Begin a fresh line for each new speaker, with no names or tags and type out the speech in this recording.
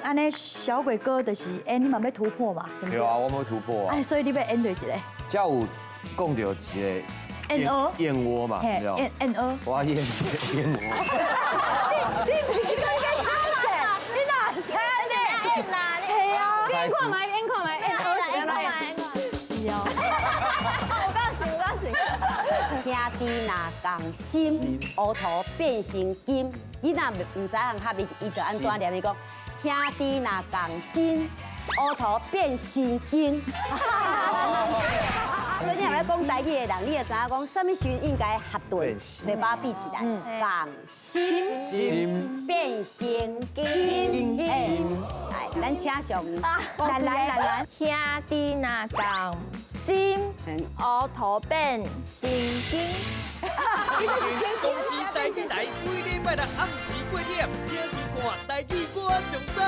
按呢小鬼哥就是演，你嘛欲突破嘛，對不
對啊，我欲突破啊。
啊，所以你欲演佗一个？
才有講著一個
燕窩
燕窩嘛，對
燕燕窩。
我演燕窩。
你毋是講你講你哪知呢？係啊，
演看覓，演看覓，燕窩是按怎演？
是哦。
我告訴我告訴
兄弟若仝心，烏塗變成金。囡仔毋知影合伊，伊就按怎念？伊講兄弟若仝心，烏塗變成金。所以你若咧講台語的人，你就知影講啥物時陣應該合頓，袂把比起來。仝心變成金。來，咱請上。
來來來來，兄弟若仝心，烏塗變成金。
公視台語台，每禮拜六暗時8點，請收看《台語我上讚》。